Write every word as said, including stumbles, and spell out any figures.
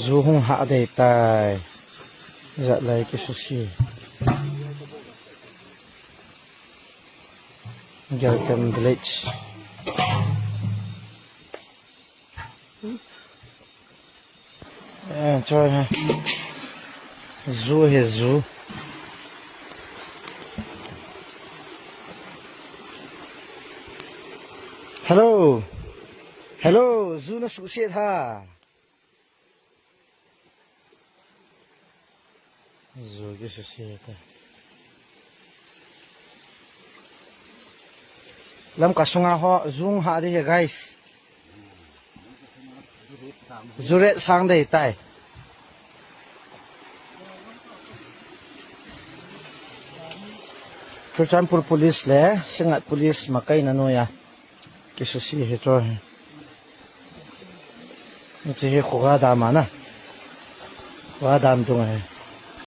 Zu hung hah dei tai. Zat lai kisusi. Gelkem village. Eh, cho he. Zu he, zu. Hello. Hello, zu na suhset ha. Zu kisusi ta. Lamka sunga ho zu hung hah dei he, guys. Zu rate sang dei tai. Churachandpur police le Singngat police makaina noiya kisusi he cho he. Hiche hi Khuga dam a na. Khuga dam dunga hi.